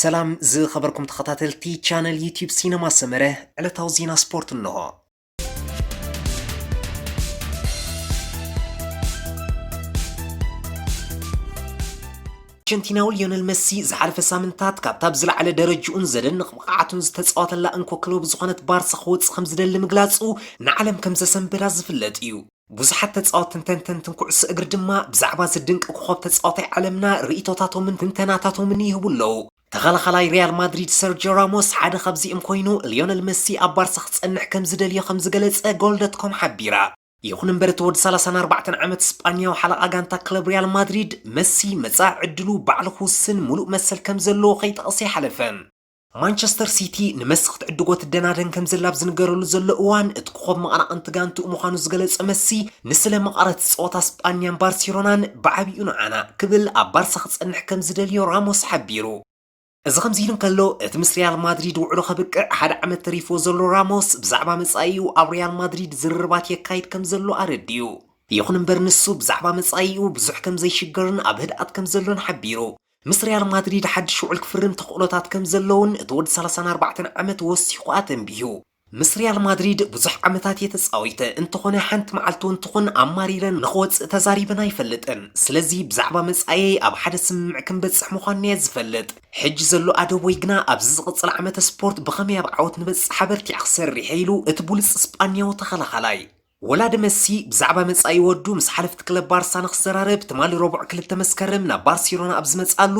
ሰላም ዝኸበርኩም ተኸታተልቲ ቻነል ዩቲዩብ ሲነማ ሰመረ፣ ዕለታዊ ዜና ስፖርት እንሆ። ኣርጀንቲናዊ ሊዮነል መሲ ዝሓለፈ ሳምንታት ካብታ ብዝለዓለ ደረጅኡን ዘደንቕ ብቕዓቱን ዝተጻወተላ እንኮ ክለቡ ዝኾነት ባርሳ ክወጽእ ከም ዝደሊ ምግላጹ ንዓለም ከም ዘሰንበዳ ዝፍለጥ እዩ። ብዙሓት ተጻወትን ተንተንትን ኩዕሶ እግሪ ድማ ብዛዕባ እዚ ድንቂ ኮኾብ ተጻዋታይ ዓለምና ርእይቶታቶምን ትንተናታቶምን ይህቡ ኣለዉ። ተኸላኻላይ ሪያል ማድሪድ ሰርጆ ራሞስ ሓደ ካብዚኦም ኮይኑ፣ ሊዮነል መሲ ኣብ ባርሳ ክጸንሕ ከም ዝደልዮ ከም ዝገለጸ ጎል ዶት ኮም ሓቢራ። ይኹን እምበር፣ እቲ ወዲ ሰላሳን ኣርባዕተን ዓመት ስጳንያዊ ሓለቓ ጋንታ ክለብ ሪያል ማድሪድ፣ መሲ መጻኢ ዕድሉ ባዕሉ ክውስን ሙሉእ መሰል ከም ዘለዎ ከይጠቕሰ ኣይሓለፈን። ማንቸስተር ሲቲ ንመሲ ክትዕድጎ ትደናደን ከም ዘላ ኣብ ዝንገረሉ ዘሎ እዋን፣ እቲ ኮኾብ መቐናቕንቲ ጋንትኡ ምዃኑ ዝገለጸ መሲ፣ ንስለ መቐረት ጸወታ ስጳንያን ባርሴሎናን ብዓቢኡ ንዓና ክብል ኣብ ባርሳ ክጸንሕ ከም ዝደልዮ ራሞስ ሓቢሩ። እዚ ከምዚ ኢሉ እንከሎ፣ እቲ ምስ ሪያል ማድሪድ ውዕሉ ከብቅዕ ሓደ ዓመት ተሪፍዎ ዘሎ ራሞስ፣ ብዛዕባ መጻኢኡ ኣብ ሪያል ማድሪድ ዝርርባት የካይድ ከም ዘሎ ኣረዲኡ። ይኹን እምበር፣ ንሱ ብዛዕባ መጻኢኡ ብዙሕ ከም ዘይሽገርን ኣብ ህድኣት ከም ዘሎን ሓቢሩ። ምስ ሪያል ማድሪድ ሓድሽ ውዕል ክፍርም ተኽእሎታት ከም ዘለውን እቲ ወዲ ሰላሳን ኣርባዕተን ዓመት ወሲኹ ኣተንቢሁ። ምስ ሪያል ማድሪድ ብዙሕ ዓመታት እየ ተጻዊተ፣ እንተኾነ ሓንቲ መዓልቲ እውን ትኹን ኣማሪረን ንኽወጽእ ተዛሪበን ኣይፈልጥን። ስለዚ ብዛዕባ መጻኢየይ ኣብ ሓደ ስምምዕ ክንበጽሕ ምዃንና እየ ዝፈልጥ። ሕጂ ዘሎ ኣደቦይ ግና ኣብዚ ዝቕጽል ዓመተ ስፖርት ብኸመይ ኣብ ዓወት ንበጽሕ ኣበርቲዐ ክሰርሕ እየ ኢሉ እቲ ብሉጽ ስጳንያዊ ተኸላኻላይ። ወላዲ መሲ ብዛዕባ መጻኢ ወዱ ምስ ሓለፍቲ ክለብ ባርሳ ንክዘራረብ ትማሊ ረቡዕ ክልተ መስከረም ናብ ባርሴሎና ኣብ ዝመጽኣሉ፣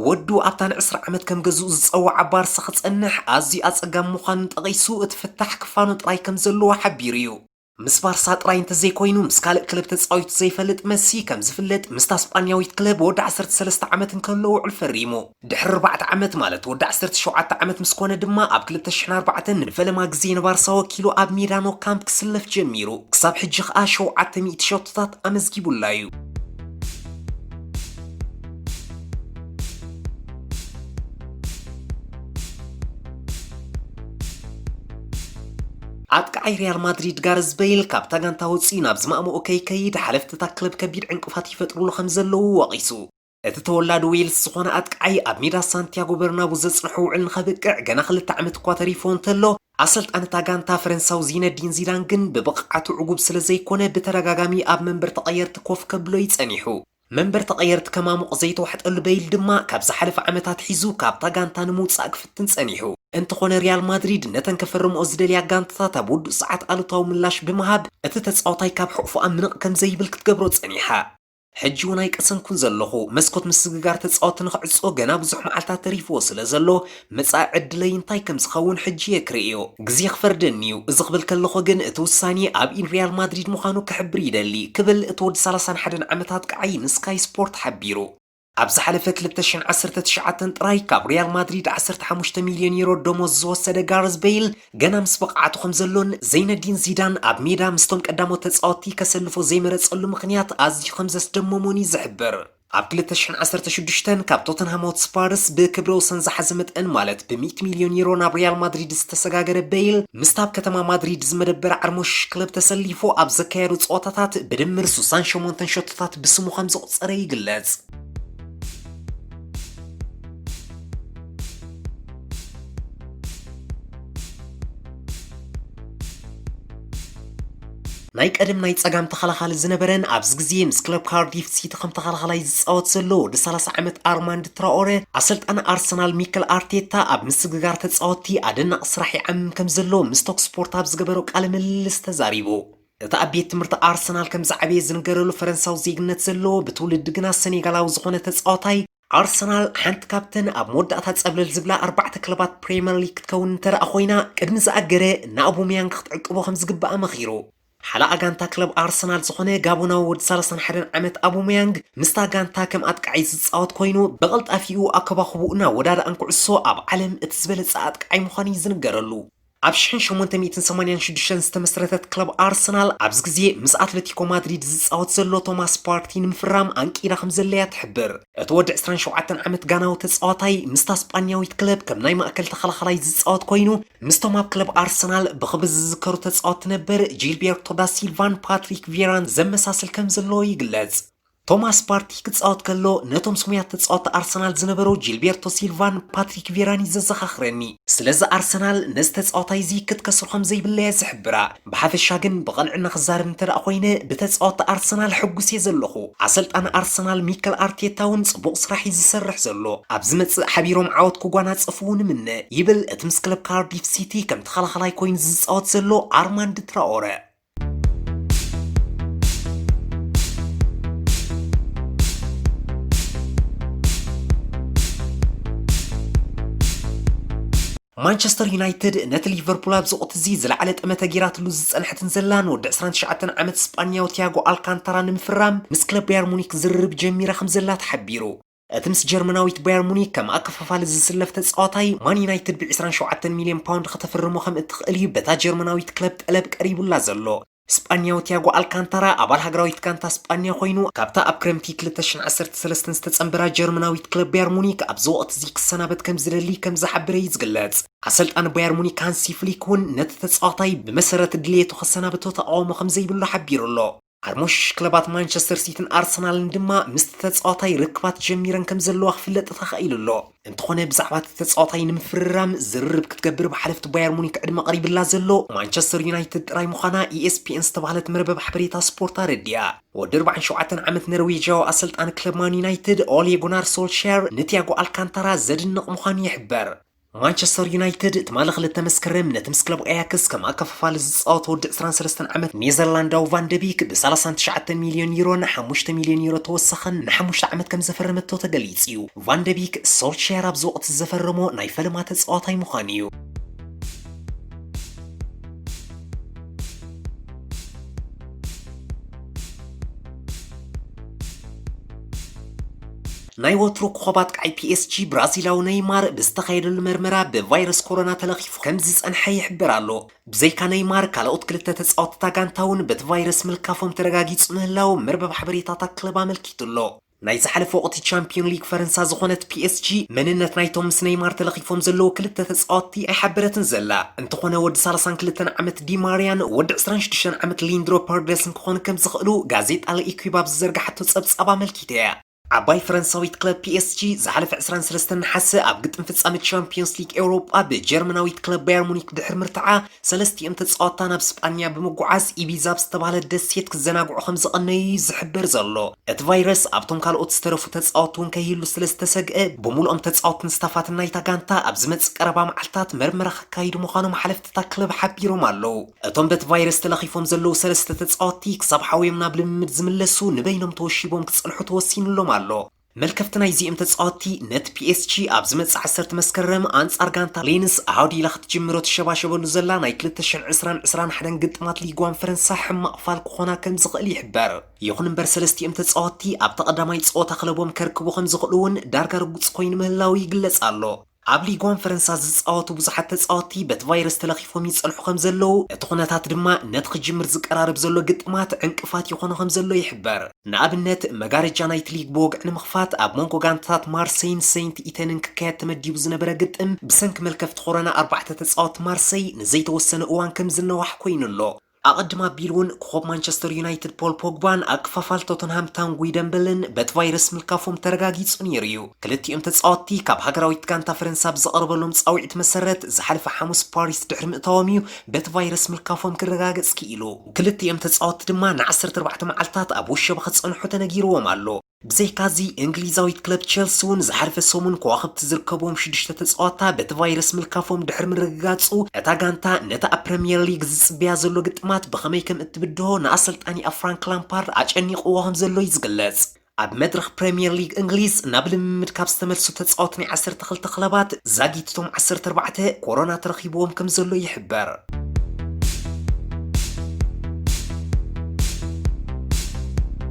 ወዱ ኣብታ ንዕስራ ዓመት ከም ገዝኡ ዝጸውዓ ባርሳ ክጸንሕ ኣዝዩ ኣጸጋሚ ምዃኑ ጠቒሱ፣ እቲ ፍታሕ ክፋኖ ጥራይ ከም ዘለዎ ሓቢሩ እዩ። ምስ ባርሳ ጥራይ እንተዘይኮይኑ፣ ምስ ካልእ ክለብ ተጻዊቱ ዘይፈልጥ መሲ፣ ከም ዝፍለጥ ምስታ ስጳንያዊት ክለብ ወዲ ዓሰርተ ሰለስተ ዓመት እንከሎ ውዕል ፈሪሙ። ድሕሪ ኣርባዕተ ዓመት፣ ማለት ወዲ ዓሰርተ ሸውዓተ ዓመት ምስ ኮነ ድማ፣ ኣብ ክልተ ሽሕን ኣርባዕተን ንፈለማ ግዜ ንባርሳ ወኪሉ ኣብ ሜዳ ኖ ካምፕ ክስለፍ ጀሚሩ። ክሳብ ሕጂ ከኣ ሸውዓተ ሚእቲ ሸቶታት ኣመዝጊቡላ እዩ። ኣጥቃዓይ ሪያል ማድሪድ ጋረዝ በይል ካብታ ጋንታ ወጺኡ ናብ ዝማእምኦ ከይከይድ ሓለፍቲ እታ ክለብ ከቢድ ዕንቅፋት ይፈጥሩሉ ከም ዘለዉ ወቒሱ። እቲ ተወላዲ ዌልስ ዝኾነ ኣጥቃዓይ ኣብ ሜዳ ሳንቲያጎ በርናቡ ዘጽንሖ ውዕል ንኸብቅዕ ገና ክልተ ዓመት እኳ ተሪፎ እንተሎ፣ ኣሰልጣኒ እታ ጋንታ ፈረንሳዊ ዚነዲን ዚዳን ግን ብብቕዓቱ ዕጉብ ስለ ዘይኮነ ብተደጋጋሚ ኣብ መንበር ተቐየርቲ ኮፍ ከብሎ እዩ ጸኒሑ። መንበር ተቐየርቲ ከማሙቕ ዘይተዋሕጠሉ በይል ድማ ካብ ዝሓለፈ ዓመታት ሒዙ ካብታ ጋንታ ንምውጻእ ክፍትን ጸኒሑ። እንተኾነ ሪያል ማድሪድ ነተን ከፈርምኦ ዝደልያ ጋንታታት ኣብ ውዱእ ሰዓት ኣሉታዊ ምላሽ ብምሃብ እቲ ተጻዋታይ ካብ ሕቑፎኣ ምንቕ ከም ዘይብል ክትገብሮ ጸኒሓ። ሕጂ እውን ኣይቀሰንኩን ዘለኹ። መስኮት ምስግጋር ተጻወቲ ንኽዕጾ ገና ብዙሕ መዓልታት ተሪፍዎ ስለ ዘሎ፣ መጻኢ ዕድለይ እንታይ ከም ዝኸውን ሕጂ እየ ክርእዮ። ግዜ ክፈርደኒ እዩ። እዚ ክብል ከለኹ ግን እቲ ውሳኔ ኣብ ኢድ ሪያል ማድሪድ ምዃኑ ክሕብር ይደሊ፣ ክብል እቲ ወዲ ሰላሳን ሓደን ዓመት ኣጥቃዓይ ንስካይ ስፖርት ሓቢሩ። ኣብ ዝሓለፈ ክልተ ሽሕን ዓሰርተ ትሽዓተን ጥራይ ካብ ሪያል ማድሪድ ዓሰርተ ሓሙሽተ ሚልዮን ዩሮ ደሞዝ ዝወሰደ ጋረዝ በይል ገና ምስ ብቕዓቱ ከም ዘሎን ዘይነዲን ዚዳን ኣብ ሜዳ ምስቶም ቀዳሞት ተጻወትቲ ከሰልፎ ዘይመረጸሉ ምኽንያት ኣዝዩ ከም ዘስደመሞን እዩ ዝሕብር። ኣብ ክልተ ሽሕን ዓሰርተ ሽዱሽተን ካብ ቶተንሃም ሆትስፓርስ ብክብረ ወሰን ዝሓዘ መጠን፣ ማለት ብሚእቲ ሚልዮን ዩሮ ናብ ሪያል ማድሪድ ዝተሰጋገረ በይል፣ ምስታ ኣብ ከተማ ማድሪድ ዝመደበረ ዓርሞሽ ክለብ ተሰሊፉ ኣብ ዘካየዶ ጸወታታት ብድምር ሱሳን ሸሞንተን ሸቶታት ብስሙ ከም ዘቑጸረ ይግለጽ። ናይ ቀደም ናይ ጸጋም ተኸላኻሊ ዝነበረን ኣብዚ ግዜ ምስ ክለብ ካርዲፍ ሲቲ ከም ተኸላኻላይ ዝጻወት ዘሎ ወዲ ሰላሳ ዓመት ኣርማንድ ትራኦረ፣ ኣሰልጣኒ ኣርሰናል ሚከል ኣርቴታ ኣብ ምስግጋር ተጻወትቲ ኣደናቒ ስራሕ ይዓምም ከም ዘሎ ምስ ቶክ ስፖርት ኣብ ዝገበሮ ቃለ ምልልስ ተዛሪቡ። እቲ ኣብ ቤት ትምህርቲ ኣርሰናል ከም ዝዓበየ ዝንገረሉ ፈረንሳዊ ዜግነት ዘለዎ ብትውልዲ ግና ሰኔጋላዊ ዝኾነ ተጻዋታይ፣ ኣርሰናል ሓንቲ ካብተን ኣብ መወዳእታ ጸብለል ዝብላ ኣርባዕተ ክለባት ፕሪምየር ሊግ ክትከውን እንተ ደኣ ኮይና፣ ቅድሚ ዝኣገረ ንኣቡመያንግ ክትዕቅቦ ከም ዝግባኣ መኺሩ። ሓለቓ ጋንታ ክለብ ኣርሰናል ዝኾነ ጋቦናዊ ወዲ ሰላሳን ሓደን ዓመት ኣቡመያንግ ምስታ ጋንታ ከም ኣጥቃዓይ ዝጻወት ኮይኑ፣ ብቐልጣፊኡ ኣከባኽቡኡ እናወዳደኣን ኩዕሶ ኣብ ዓለም እቲ ዝበለጸ ኣጥቃዓይ ምዃኑ እዩ ዝንገረሉ። ኣብ ሽሕን ሸሞንተ ሚእትን ሰማንያን ሽዱሽተን ዝተመስረተት ክለብ ኣርሰናል ኣብዚ ግዜ ምስ ኣትለቲኮ ማድሪድ ዝጻወት ዘሎ ቶማስ ፓርቲ ንምፍራም ኣንቂዳ ከም ዘለያ ትሕብር። እቲ ወዲ ዕስራን ሸውዓተን ዓመት ጋናዊ ተጻዋታይ ምስታ ስጳንያዊት ክለብ ከም ናይ ማእከል ተኸላኻላይ ዝጻወት ኮይኑ፣ ምስቶም ኣብ ክለብ ኣርሰናል ብኽብሪ ዝዝከሩ ተጻወትቲ ነበር ጂልቤርቶ ዳ ሲልቫን ፓትሪክ ቪየራን ዘመሳስል ከም ዘለዎ ይግለጽ። ቶማስ ፓርቲ ክጻወት ከሎ ነቶም ስሙያት ተጻወትቲ ኣርሰናል ዝነበሩ ጂልቤርቶ ሲልቫን ፓትሪክ ቬራን እዩ ዘዘኻኽረኒ። ስለዚ ኣርሰናል ነዚ ተጻዋታይ እዚ ክትከስሮ ከም ዘይብላ እየ ዝሕብራ። ብሓፈሻ ግን ብቐንዕና ክዛረብ እንተ ደኣ ኮይነ ብተጻወትቲ ኣርሰናል ሕጉስ እየ ዘለኹ። ኣሰልጣኒ ኣርሰናል ሚከል ኣርቴታ እውን ጽቡቕ ስራሕ እዩ ዝሰርሕ ዘሎ። ኣብ ዝመጽእ ሓቢሮም ዓወት ክጓናጸፉ እውን እምነ ይብል እቲ ምስ ክለብ ካርዲፍ ሲቲ ከም ተኸላኸላይ ኮይኑ ዝጻወት ዘሎ ኣርማንድ ትራኦረ። ማንቸስተር ዩናይትድ ነቲ ሊቨርፑል ኣብዚ ወቕቲ እዚ ዝለዓለ ጠመተ ጌራትሉ ዝጸንሐትን ዘላን ወዲ ዕስራን ትሽዓተን ዓመት ስጳንያዊ ቲያጎ ኣልካንታራ ንምፍራም ምስ ክለብ ባየር ሙኒክ ዝርርብ ጀሚራ ከም ዘላ ተሓቢሩ። እቲ ምስ ጀርመናዊት ባየር ሙኒክ ከም ኣከፋፋሊ ዝስለፍ ተጻዋታይ ማን ዩናይትድ ብ ዕስራን ሸውዓተን ሚልዮን ፓውንድ ከተፍርሞ ከም እትኽእል እዩ በታ ጀርመናዊት ክለብ ጠለብ ቀሪቡላ ዘሎ። ስጳንያዊ ቲያጎ ኣልካንታራ ኣባል ሃገራዊት ጋንታ ስጳንያ ኮይኑ ካብታ ኣብ ክረምቲ ክልተ ሽሕን ዓሰርተ ሰለስተን ዝተጸንበራ ጀርመናዊት ክለብ ባየር ሙኒክ ኣብዚ ወቕቲ እዚ ክሰናበት ከም ዝደሊ ከም ዝሓበረ እዩ ዝግለጽ። ኣሰልጣኒ ባየር ሙኒክ ሃንሲ ፍሊክ እውን ነቲ ተጻዋታይ ብመሰረት ድልየቱ ከሰናብቶ ተቓውሞ ከም ዘይብሉ ሓቢሩ ኣሎ። ሓሙሽተ ክለባት ማንቸስተር ሲቲን ኣርሰናልን ድማ ምስቲ ተጻዋታይ ርክባት ጀሚረን ከም ዘለዋ ክፍለጥ ተኻኢሉ ኣሎ። እንተኾነ ብዛዕባ እቲ ተጻዋታይ ንምፍርራም ዝርርብ ክትገብር ብሓለፍቲ ባየር ሙኒክ ዕድመ ቀሪብላ ዘሎ ማንቸስተር ዩናይትድ ጥራይ ምዃና ኢኤስፒኤን ዝተባህለት መርበብ ሓበሬታ ስፖርት ኣረዲኣ። ወዲ ኣርባዓን ሸውዓተን ዓመት ነርዌጃዊ ኣሰልጣኒ ክለብ ማን ዩናይትድ ኦሌ ጉናር ሶልሻየር ንቲያጎ ኣልካንታራ ዘድንቕ ምዃኑ ይሕበር። ማንቸስተር ዩናይትድ ትማሊ ክልተ መስከረም ነቲ ምስ ክለብ ኣያክስ ከም ኣከፋፋሊ ዝጻወት ወዲ ዕስራን ሰለስተን ዓመት ኔዘርላንዳዊ ቫንደቢክ ብ ሰላሳን ትሽዓተን ሚልዮን ዩሮን ሓሙሽተ ሚልዮን ዩሮ ተወሳኸን ንሓሙሽተ ዓመት ከም ዘፈረመቶ ተገሊጹ እዩ። ቫንደቢክ ሶልሻየር ኣብዚ ወቕቲ ዘፈረሞ ናይ ፈለማ ተጻዋታይ ምዃኑ እዩ። ናይ ወትሩ ኮኸብ ኣጥቃዒ ፒኤስጂ ብራዚላዊ ነይማር ብዝተኻየደሉ መርመራ ብቫይረስ ኮሮና ተለኺፉ ከም ዝጸንሐ ይሕበር ኣሎ። ብዘይካ ነይማር ካልኦት ክልተ ተጻወትቲ እታ ጋንታ እውን በቲ ቫይረስ ምልካፎም ተረጋጊጹ ምህላው መርበብ ሓበሬታታት ክለብ ኣመልኪቱ ኣሎ። ናይ ዝሓለፈ ወቕቲ ቻምፒዮን ሊግ ፈረንሳ ዝኾነት ፒኤስጂ መንነት ናይቶም ምስ ነይማር ተለኺፎም ዘለዉ ክልተ ተጻወትቲ ኣይሓበረትን ዘላ። እንተኾነ ወዲ ሰላሳን ክልተን ዓመት ዲማርያን ወዲ ዕስራን ሽዱሽተን ዓመት ሊንድሮ ፓርደስን ክኾኑ ከም ዝኽእሉ ጋዜጣ ለኢኩብ ኣብ ዝዘርግሓቶ ጸብጻብ ኣመልኪታ እያ። ዓባይ ፈረንሳዊት ክለብ ፒኤስጂ ዝሓለፈ ዕስራን ሰለስተን ነሓሰ ኣብ ግጥም ፍጻመ ቻምፒዮንስ ሊግ ኤውሮጳ ብጀርመናዊት ክለብ ባየር ሙኒክ ድሕሪ ምርትዓ ሰለስቲኦም ተጻወትታ ናብ ስጳንያ ብምጉዓዝ ኢቢዛ ኣብ ዝተባህለ ደሴት ክዘናግዑ ከም ዝቐነዩ እዩ ዝሕበር ዘሎ። እቲ ቫይረስ ኣብቶም ካልኦት ዝተረፉ ተጻወትቲ እውን ከይህሉ ስለ ዝተሰግአ ብምሉኦም ተጻወትትን ስታፋትን ናይታ ጋንታ ኣብ ዝመጽእ ቀረባ መዓልታት መርመራ ከካይዱ ምዃኖም ሓለፍቲ እታ ክለብ ሓቢሮም ኣለዉ። እቶም በቲ ቫይረስ ተለኺፎም ዘለዉ ሰለስተ ተጻወትቲ ክሳብ ሓውዮም ናብ ልምምድ ዝምለሱ ንበይኖም ተወሺቦም ክጸንሑ ተወሲኑሎም ኣሎ። መልከፍቲ ናይዚኦም ተጻወትቲ ነቲ ፒኤስጂ ኣብ ዝመጽእ ዓሰርተ መስከረም ኣንጻር ጋንታ ሌንስ ኣሃዱ ኢላ ክትጅምሮ ትሸባሸበሉ ዘላ ናይ ክልተ ሽሕን ዕስራን ዕስራን ሓደን ግጥማት ሊግ ዋን ፈረንሳ ሕማቕ ፋል ክኾና ከም ዝኽእል ይሕበር። ይኹን እምበር ሰለስቲኦም ተጻወትቲ ኣብታ ቀዳማይ ጸወታ ክለቦም ከርክቡ ከም ዝኽእሉ እውን ዳርጋ ርጉጽ ኮይኑ ምህላው ይግለጽ ኣሎ። ኣብ ሊግ ዋን ፈረንሳ ዝጻወቱ ብዙሓት ተጻወትቲ በቲ ቫይረስ ተለኺፎም ይጸንሑ ከም ዘለዉ፣ እቲ ኩነታት ድማ ነቲ ክጅምር ዝቀራረብ ዘሎ ግጥማት ዕንቅፋት ይኾኖ ከም ዘሎ ይሕበር። ንኣብነት፣ መጋረጃ ናይቲ ሊግ ብወግዒ ንምኽፋት ኣብ መንጎ ጋንታታት ማርሰይን ሴንት ኢተንን ክካየድ ተመዲቡ ዝነበረ ግጥም ብሰንኪ መልከፍቲ ኮሮና ኣርባዕተ ተጻወትቲ ማርሰይ ንዘይተወሰነ እዋን ከም ዝነዋሕ ኮይኑ ኣሎ። ኣቐድም ኣቢሉ እውን ኮኾብ ማንቸስተር ዩናይትድ ፖል ፖግባን ኣከፋፋል ቶተንሃም ታንጉይ ደምበልን በቲ ቫይረስ ምልካፎም ተረጋጊጹ ነይሩ እዩ። ክልቲኦም ተጻወትቲ ካብ ሃገራዊት ጋንታ ፈረንሳ ብዝቐረበሎም ጻውዒት መሰረት ዝሓለፈ ሓሙስ ፓሪስ ድሕሪ ምእታዎም እዩ በቲ ቫይረስ ምልካፎም ክረጋገጽ ክኢሉ። ክልቲኦም ተጻወትቲ ድማ ንዓሰርተ ኣርባዕተ መዓልታት ኣብ ወሸባ ክጸንሑ ተነጊርዎም ኣሎ። ብዘይካዚ እንግሊዛዊት ክለብ ቸልሲ እውን ዝሓለፈ ሰሙን ከዋኽብቲ ዝርከብዎም ሽዱሽተ ተጻወትታ በቲ ቫይረስ ምልካፎም ድሕሪ ምርግጋጹ እታ ጋንታ ነቲ ኣብ ፕረምየር ሊግ ዝጽበያ ዘሎ ግጥማት ብኸመይ ከም እትብድሆ ንኣሰልጣኒኣ ፍራንክ ላምፓርድ ኣጨኒቕዎ ከም ዘሎ እዩ ዝግለጽ። ኣብ መድረኽ ፕረምየር ሊግ እንግሊዝ ናብ ልምምድ ካብ ዝተመልሱ ተጻወትቲ ናይ ዓሰርተ ክልተ ክለባት ዛጊት እቶም ዓሰርተ ኣርባዕተ ኮሮና ተረኺብዎም ከም ዘሎ ይሕበር።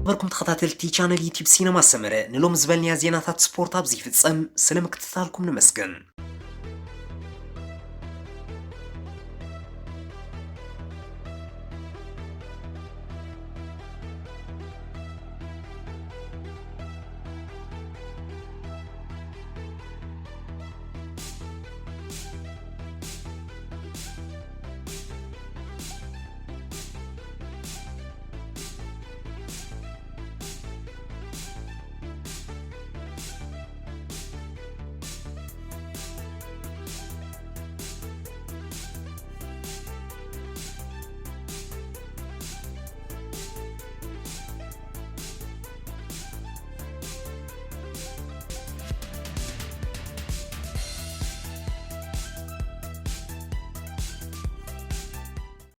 ነበርኩም ተኸታተልቲ ቻነል ዩቲዩብ ሲነማ ሰመረ፣ ንሎሚ ዝበልናያ ዜናታት ስፖርት ኣብዚ ይፍጸም። ስለ ምክትታልኩም ነመስግን።